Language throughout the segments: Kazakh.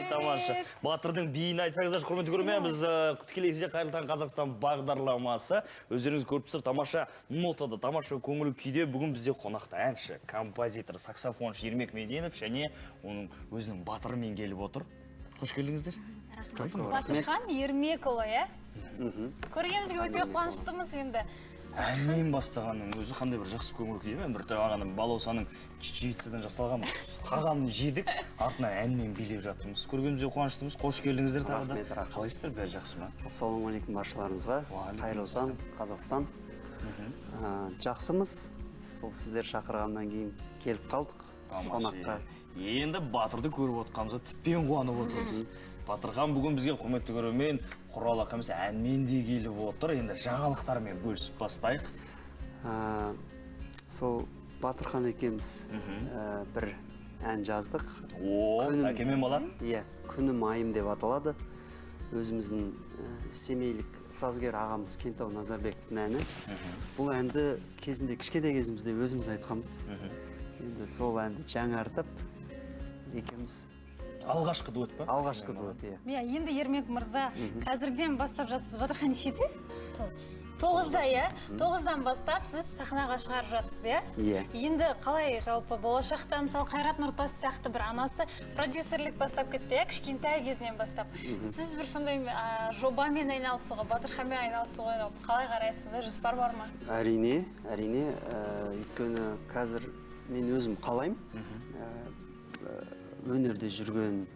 Тамаша. Батырдың биін айтсаңыздаршы, құрметті көрермен, біз тікелей эфирде «Қайырлы таң, Қазақстан» бағдарламасы. Өздеріңіз көріп тұрсыздар, тамаша нотада, тамаша көңіл күйде бүгін бізде қонақта әнші, композитор, саксофоншы Ермек Мединов және оның өзінің батырымен келіп отыр. Қош келдіңіздер. Қалайсың, Батыр? Батырхан Ермекұлы, иә? Көргенімізге өте қуаныштымыз енді. Әннен бастағанның өзі қандай бір жақсы көңіл күй. Мен бір бағана балаусаның чечевицадан жасалған бір тағамын жедік, артынан әнмен билеп жатырмыз. Көргенімізге қуаныштымыз. Қош келдіңіздер тағы да. Рахмет, рахмет. Қалайсыздар, бәрі жақсы ма? Ассалаумағалейкум баршаларыңызға. Уағалейкум. Қайырлы таң, Қазақстан. Жақсымыз. Сол сіздер шақырғаннан кейін келіп қалдық қонаққа. Енді Батырды көріп отқанымызға тіптен қуанып отырмыз. Батырхан бүгін бізге, құрметті көрермен, құрал емес, әнмен де келіп отыр. Енді жаңалықтармен бөлісіп бастайық. Сол Батырхан екеуміз бір ән жаздық. О, Күнім. әке мен бала. Иә, «Күнім, айым» деп аталады. Өзіміздің семейлік сазгер ағамыз Кентау Назарбековтің әні. Бұл әнді кезінде, кішкентай кезімізде өзіміз айтқанбыз. Енді сол әнді жаңартып екеуміз. Алғашқы дуэт па? Алғашқы дуэт, иә. Иә, енді, Ермек мырза, қазірден бастап жатсыз. Батырхан нешеде? 9-да, иә? 9-дан бастап сіз сахнаға шығарып жатсыз, иә? Иә. Енді қалай, жалпы болашақта, мысалы, Қайрат Нұртас сияқты бір анасы продюсерлік бастап кетті, иә, кішкентай кезінен бастап. Сіз бір сондай жобамен айналысуға, Батырханмен айналысуға жалпы қалай қарайсыз? Жоспар бар ма? Әрине, әрине, өйткені қазір мен өзім қалаймын өнерде жүрген,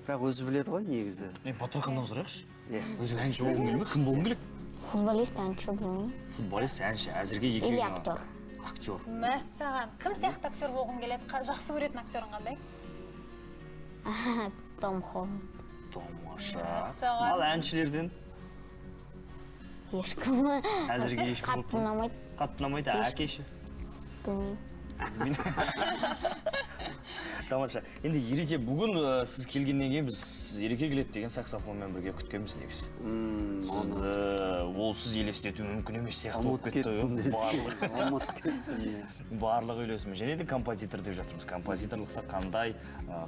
бірақ өзі біледі ғой негізі. Е, Батырханнан сұрайықшы. Иә. Өзің әнші болғың келе ме? Кім болғың келеді? Футболист, әнші, білмеймін. Футболист, әнші, әзірге екеуі. Или актер. Актер. Мәссаған! Кім сияқты актер болғың келеді? Жақсы көретін актерің қандай? Том Холланд. Тамаша. Мәссаған. Ал әншілерден? Ешкім. Әзірге ешкім Қатты болып тұр. ұнамайды. Қатты ұнамайды. Әкеші? Білмеймін. Тамаша. Енді, Ереке, бүгін сіз келгеннен кейін біз Ереке келеді деген саксофонмен бірге күткенбіз негізі. Сізді олсыз елестету мүмкін емес сияқты болып Ұмытып кетті кеттім ғой. десең. Барлық Ұмытып кеттім, иә. барлық үйлесімі. Және де композитор деп жатырмыз. Композиторлықта қандай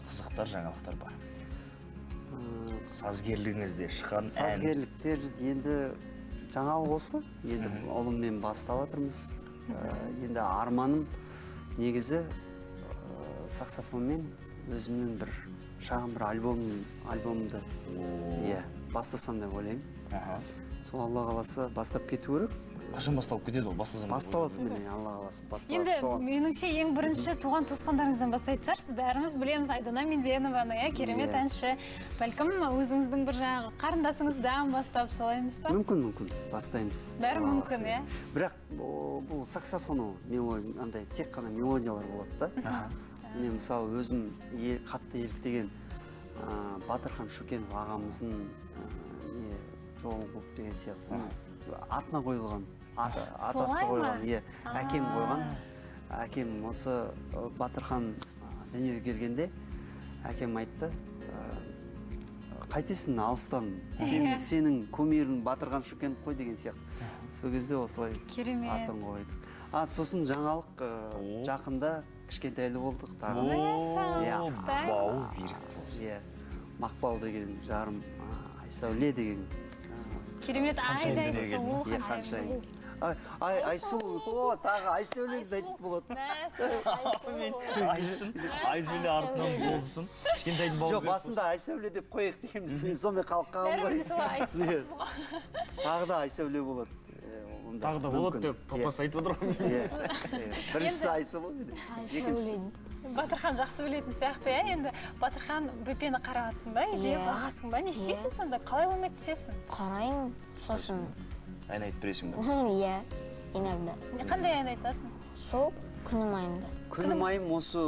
қызықтар, жаңалықтар бар? Сазгерлігіңізде шыққан ән. Сазгерліктер енді жаңалық осы. Енді ұлыммен бастап жатырмыз. Енді арманым негізі саксофонмен өзімнің бір шағын бір альбомымды, иә, бастасам деп ойлаймын. Сол, Алла қаласа, бастап кету керек. Қашан басталып кетеді ол, бастасам? Басталады, міне, Алла қаласа, басталады. Енді Соған меніңше, ең бірінші туған туысқандарыңыздан бастайтын шығарсыз. Бәріміз білеміз Айдана Меденованы, иә, керемет Иә. әнші. Бәлкім, өзіңіздің бір жаңағы қарындасыңыздан бастап, солай емес па? Мүмкін, мүмкін, бастаймыз. Бәрі Алла мүмкін, қаласа. иә? Бірақ бұл саксофон, ол андай тек қана мелодиялар болады да. Міне, мысалы, өзім қатты еліктеген Батырхан Шүкенов ағамыздың не жолы болып деген сияқты, атына қойылған, атасы Солай ма? қойған, иә, әкем қойған. Әкем осы Батырхан дүниеге келгенде әкем айтты: «Қайтесің алыстан, сен, сенің кумирің Батырхан Шүкенов қой», — деген сияқты. Сол кезде осылай Керемет. атын қойдық. А сосын жаңалық, жақында кішкентайлы болдық тағы. Мәссаған, Иә. құттықтаймыз. Бауы берік болсын. Иә, Мақпал деген жарым, Айсәуле деген. Керемет, Ханшайым айдай дүниеге келді. сұлу Иә, ханшайым. ханшайым. Ай, ай, Айсұлу, о, тағы Айсәуле, значит, болады. Мәссаған. Айтсын, Айсәуле артынан болсын. Кішкентайдың бауы Жоқ, берік. басында Айсәуле деп қояйық дегенбіз, мен сонымен қалып қалғанмын Бәрібір ғой. де солай айтыпсыз ғой. Тағы да Айсәуле болады. Онда Тағы да болады мүмкін. деп папасы айтып отыр ғой. Иә, иә. Біріншісі Айсұлу, екіншісі Айсәуле. Батырхан жақсы білетін сияқты, иә? Енді, Батырхан, бөпені қарап жатсың ба үйде? Иә. Бағасың ба? Не істейсің сонда, қалай көмектесесің? Қараймын, сосын Ән айтып бересің ба? Иә, иногда. Қандай ән айтасың? Сол «Күнім, айымды». «Күнім, айым» осы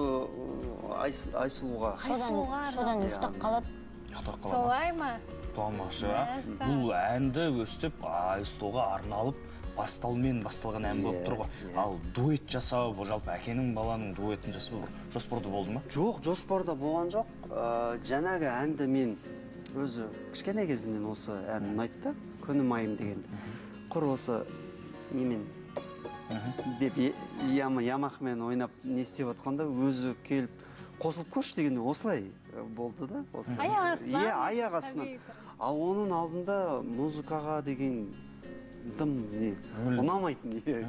Айсұлуға. Содан Айсұлуға. содан ұйықтап қалады. Ұйықтап қалады ма? Солай ма? Тамаша. Мәссаған. Бұл әнді өстіп Айсұлуға арналып басталмен басталған ән болып тұр ғой. Иә. Ал дуэт жасау, бұл жалпы әкенің, баланың дуэтін жасау бір жоспарда болды ма? Жоқ, жоспарда болған жоқ. Жаңағы әнді мен өзі кішкене кезімнен осы ән ұнайды да, «Күнім, айым» дегенді. Құр осы немен деп Ямахамен ойнап не істеп жатқанда өзі келіп, «Қосылып көрші» дегенде осылай. болды да осы. Аяқ астынан. Иә, аяқ астынан. Ал оның алдында музыкаға деген дым не ұнамайтын.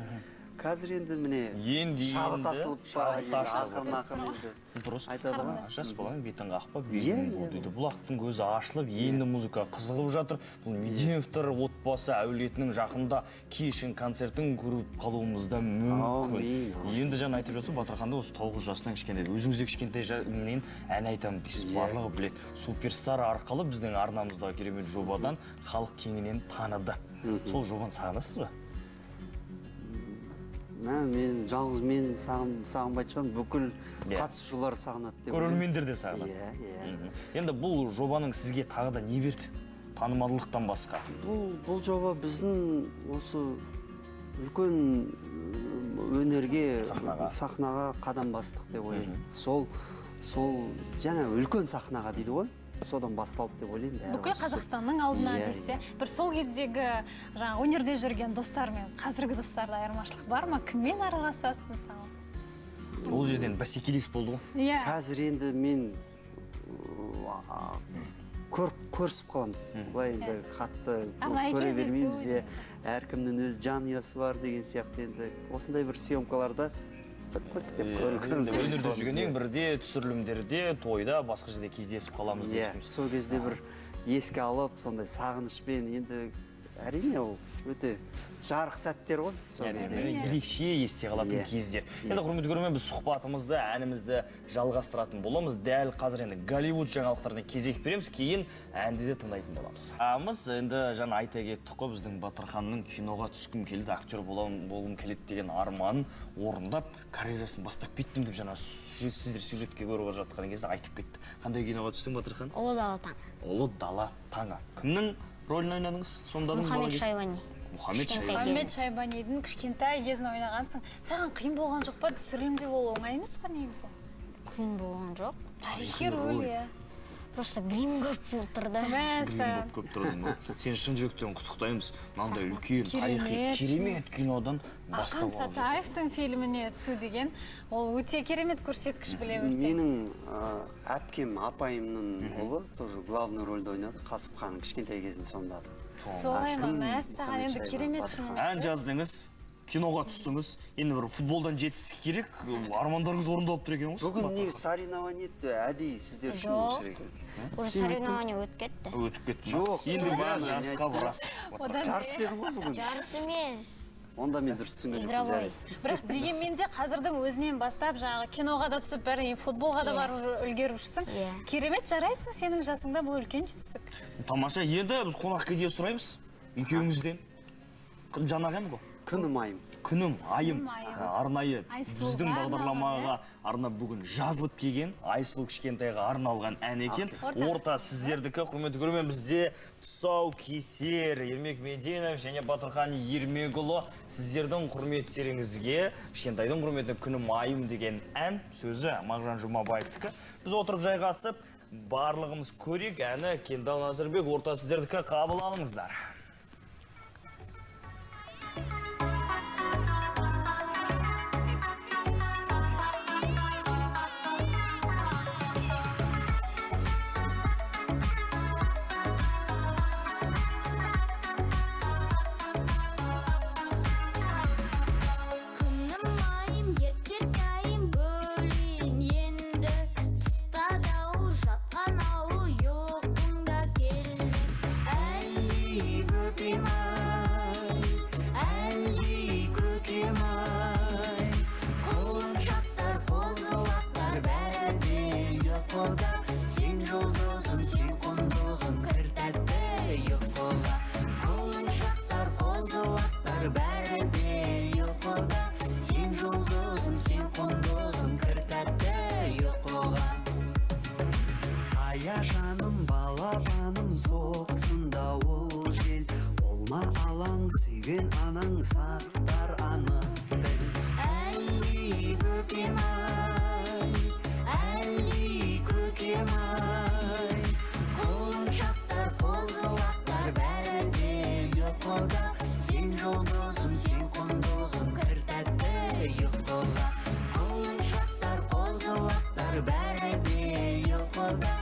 Қазір енді міне Енді шабыт ашылып, шабыт ашылып. ақырын ақырын енді Дұрыс. айтады ғой. Жас баланың бетін қақпа, Иә, белін иә. бу дейді. Бұлақтың көзі ашылып, енді музыка қызығып жатыр. Бұл Меденовтар отбасы әулетінің жақында кешін концертін көріп қалуымыз да мүмкін. Әумин, әумин. Енді жаңа айтып жатсың, Батырханды осы 9 жасынан кішкентай, өзіңіз де кішкентай менен ән айтамын дейсіз, барлығы біледі. Суперстар арқылы біздің арнамыздағы керемет жобадан халық кеңінен таныды. Сол жобаны сағынасыз ба? Мен жалғыз мен сағынбайтын шығармын, бүкіл қатысушылар сағынады деп ойлаймын. Көрермендер де сағынады. Иә, иә. Енді бұл жобаның сізге тағы да не берді? Танымалдылықтан басқа. Бұл жоба біздің осы үлкен өнерге, Сахнаға. сахнаға қадам бастық деп ойлаймын. Сол жаңа үлкен сахнаға дейді ғой, содан басталды деп ойлаймын. Бәрі Бүкіл осы. Қазақстанның алдына Иә, десе, бір сол кездегі жаңа өнерде жүрген достар мен қазіргі достарда айырмашылық бар ма? Кіммен араласасыз мысалы? Ол жерден бәсекелес болды ғой. Иә. Қазір енді мен көрісіп қаламыз. Былай енді қатты Арнайы көре кездесу бермейміз. Иә. Әркімнің өз жанұясы бар деген сияқты енді осындай бір съемкаларда пік-пік деп көріп Енді өнерде қаламыз, жүргеннен иә. бірде түсірілімдерде, тойда, басқа жерде кездесіп қаламыз Иә, деп естиміз. сол кезде бір еске алып, сондай сағынышпен енді әрине ол өте жарық сәттер ғой сол кезде. Ерекше есте қалатын Иә. кездер. Енді құрметті көрермен, біз сұхбатымызды, әнімізді жалғастыратын боламыз. Дәл қазір енді Голливуд жаңалықтарына кезек береміз, кейін әнді де тыңдайтын боламыз. Амыз енді жаңа айта кеттік қой, біздің Батырханның киноға түскім келеді, актер болғым келеді деген арманын орындап, карьерасын бастап кеттім деп жаңа сіздер сюжетке көріп жатқан кезде айтып кетті. Қандай киноға түстің, Батырхан? Ұлы дала таңы. Ұлы дала таңы. Кімнің рөлін ойнадыңыз? Сомдадыңыз бала Мұхаммед кезде? Шайбани. Мұхаммед Кішкентай Шайбани. Мұхаммед Шайбанидің кішкентай кезін ойнағансың. Саған қиын болған жоқ па? Түсірілімде болу оңай емес қой негізі. Қиын болған жоқ. Тарихи роль, иә. Просто грим көп тұрды. Мәссаған. Грим көп тұрды ма? Сені шын жүректен құттықтаймыз. Мынандай үлкен тарихи Керемет. керемет кинодан бастау Ақан алып жатыр. Сатаевтың фильміне түсу деген ол өте керемет көрсеткіш, біле білсең. Менің әпкем, апайымның ұлы тоже главный рольді ойнады. Қасымханның кішкентай кезін сомдады. Солай ма? Кім? Мәссаған, Мұхаммед енді Шайбани, керемет Батырхан. шынымен. Ән жаздыңыз, киноға түстіңіз. Енді бір футболдан жетістік керек, армандарыңыз орындалып тұр екен ғой. Бүгін негізі соревнование әдейі сіздер үшін Жоқ. өтіп екен. Уже Сен айттың. соревнование өтіп кетті. Өтіп кетті ма? Жоқ, Енді сен бар айтты. жарысқа барасың. Одан Жарыс дедің ғой бүгін. Жарыс емес. Онда мен дұрыс түсінген жоқпын. Игровой. Жарайды. Бірақ дегенмен де қазірдің өзінен бастап жаңағы киноға да түсіп, бәрі футболға да Иә. барып үлгеріп жүрсің. Иә. Керемет жарайсың, сенің жасыңда бұл үлкен жетістік. Тамаша, енді біз қонақ кедей сұраймыз екеуіңізден. Жаңағы ән ғой. Күнім айым. Күнім айым. Күнім айым. Арнайы Айсұлуға біздің бағдарламаға арналған, арнап бүгін жазылып келген Айсұлу кішкентайға арналған ән екен. Орта. Орта сіздердікі, құрметті көрермен, бізде тұсау кесер Ермек Меденов және Батырхан Ермекұлы сіздердің құрметтеріңізге кішкентайдың құрметіне Күнім айым деген ән, сөзі Мағжан Жұмабаевтікі. Біз отырып жайғасып барлығымыз көрейік әні. Кентау Назарбек, орта сіздердікі, қабыл алыңыздар. Күнім айым, еркек айым, бөлейін енді. Тыста дауыл, жатқан ауыл, ұйқым да келді. Әлди көкем ай, әлди көкем ай. Құлыншақтар, қозылақтар, бәрі де ұйқыда. Сен жұлдызым, сен құндызым, кір тәтті ұйқыға. Құлыншақтар, қозылақтар, бәрі де ұйқыда. Сен жұлдызым, сен құндызым, кір тәтті ұйқыға. Саяжаным, балапаным, соқсын дауыл жел. Болма алаң, сүйген анаң сақтар анық біл. Әлди көкем ай, әлди көкем ай. Құлыншақтар, қозылақтар, бәрі де ұйқыда. Сен жұлдызым, сен құндызым, кір тәтті ұйқыға. Құлыншақтар, қозылақтар, бәрі де ұйқыда.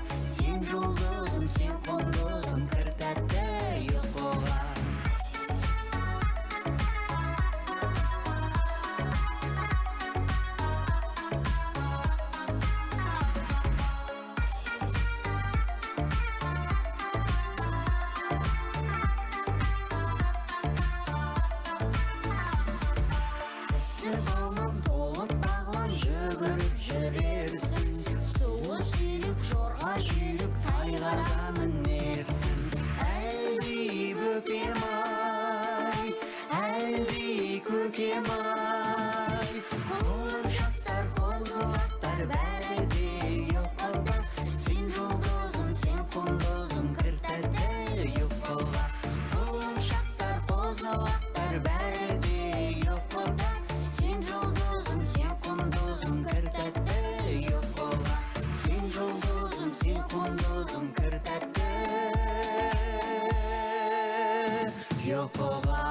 Қарғаның нетсін? Әлди бөпем ай, әлди көкем ай. Құлыншақтар, қозылақтар, бәрі де ұйқыда. Сен жұлдызым, сен құндызым, кір тәтті ұйқыға. Құлыншақтар, қозылақтар, бәрі де ұйқыда. Сен жұлдызым, сен құндызым, кір тәтті ұйқыға. Сен жұлдызым, сен құндызым, кір тәтті ұйқыға.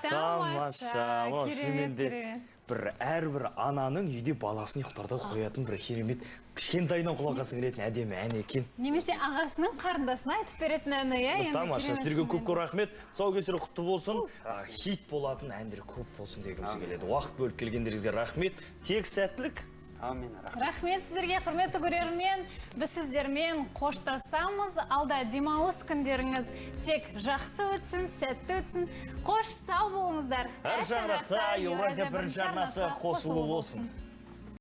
Тамаша. О, Керемет, шынымен де керемет. бір әрбір ананың үйде баласын ұйықтарда қоятын бір керемет, кішкентайынан құлақ асқысы келетін әдемі ән екен. Немесе ағасының қарындасына айтып беретін әні, иә, енді. Тамаша, Керемет сіздерге көп шынымен. көп рахмет. Тұсаукесер құтты болсын. Хит болатын әндер көп болсын дегіміз келеді. Уақыт бөліп келгендеріңізге рахмет. Тек сәттілік. Әумин, рахмет. Рахмет сіздерге, құрметті көрермен. Біз сіздермен қоштасамыз. Алда демалыс күндеріңіз тек жақсы өтсін, сәтті өтсін. Қош, сау болыңыздар. Әр шаңырақта Еуразия бірінші арнасы қосулы болсын.